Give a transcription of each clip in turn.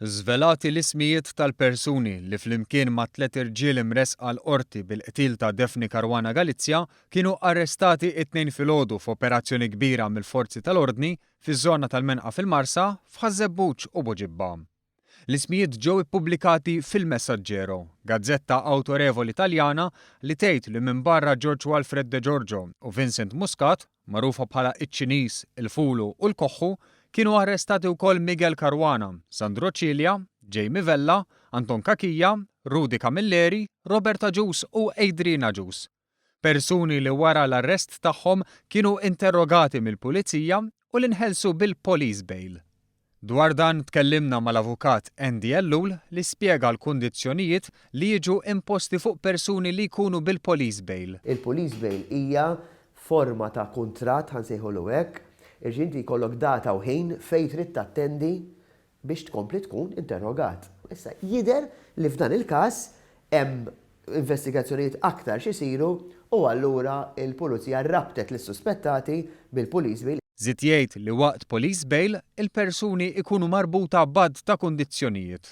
Żvelati l-ismijiet tal-persuni li flimkien mat-tliet irġiel imressqa l-Qorti bil-qtil ta' Daphne Caruana Galizia kienu arrestati t-Tnejn filgħodu f'operazzjoni kbira mill-forzi tal-ordni fiż-żona tal-Menqa fil-Marsa, f'Ħaż-Żebbuġ u Buġibba. L-ismijiet ġew ippubblikati f'Il Messaggero, gazzetta awtorevoli Taljana li tgħid li minbarra Giorgio Alfred De Giorgio u Vincent Muscat, magħrufa bħala iċ-Ċiniż, il-Fulu u l-Koħħu, kienu arrestati wkoll Miguel Caruana, Sandro Cilia, Jamie Vella, Anton Cachia, Rudy Camilleri, Robert Agius u Adrian Agius. Persuni li wara l-arrest tagħhom kienu interrogati mill-Pulizija u li nħelsu bil-police bail. Dwar dan tkellimna mal-Avukat Andy Ellul li spjega l-kundizzjonijiet li jiġu imposti fuq persuni li jkunu bil-police bail. Il-police bail hija forma ta' kuntratt, ħa nsejħulu hekk, jiġifieri inti jkollok data u ħin fejn trid tattendi biex tkompli tkun interrogat. Issa, jidher li f'dan il-każ hemm investigazzjonijiet aktar x'isiru u allura l-Pulizija rabtet lis-suspettati bil-police bail. Żied jgħid li waqt police bail, il-persuni ikunu marbuta b'għadd ta' kundizzjonijiet.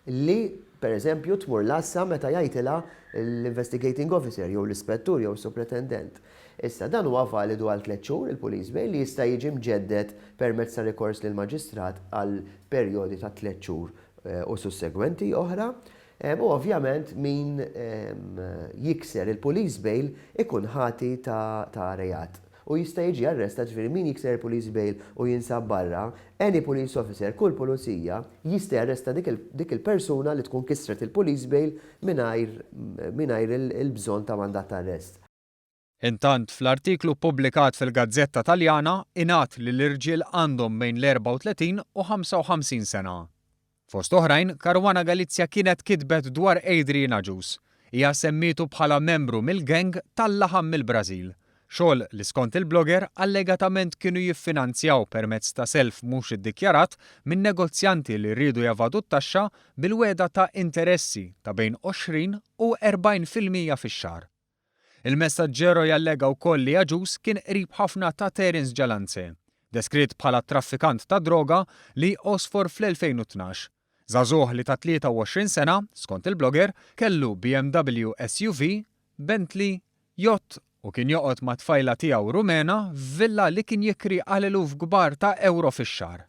Li, per eżempju, tmur l-għassa meta jgħidilha l-investigating officer jew l-ispettur jew is-supretendent. Issa, dan huwa validu għal tlett xhur, il-police bail, li jista' jiġi mġedded permezz ta' rikors lill-maġistrat għal perjodi ta' tlett xhur u sussegwenti oħra. U ovvjament min jikser il-police bail ikun ħati ta' reat u jista' jiġi arrestat, ġifieri min jikser il-police bail u jinsab barra, any police officer, kull pulizija jista' jarresta dik il-persuna li tkun kisret il-police bail mingħajr il-bżonn ta' mandat ta' arrest. Intant, fl-artiklu ppubblikat fil-gazzetta Taljana ingħad li l-irġiel għandhom bejn l-34 u 55 sena. Fost oħrajn, Caruana Galizia kienet kitbet dwar Adrian Agius. Hija semmietu bħala membru mill-gang tal-laħam mill-Brażil. Xogħol li skont il-blogger allegatament kienu jiffinanzjaw permezz ta' self mhux iddikjarat minn negozjanti li riedu jevadu t-taxxa bil-wegħda ta' interessi ta' bejn 20 u 40% fix-xahar. Il Messaggero jallega wkoll li Agius kien qrib ħafna ta' Terence Gialanze, deskritt bħala traffikant ta' droga li għosfor fl-2012. Żagħżugħ li ta' 23 sena, skont il-blogger, kellu BMW SUV, Bentley, yacht u kien joqgħod ma' tfajla tiegħu Rumena f'villa li kien jikri għal eluf kbar ta' ewro fix-xahar.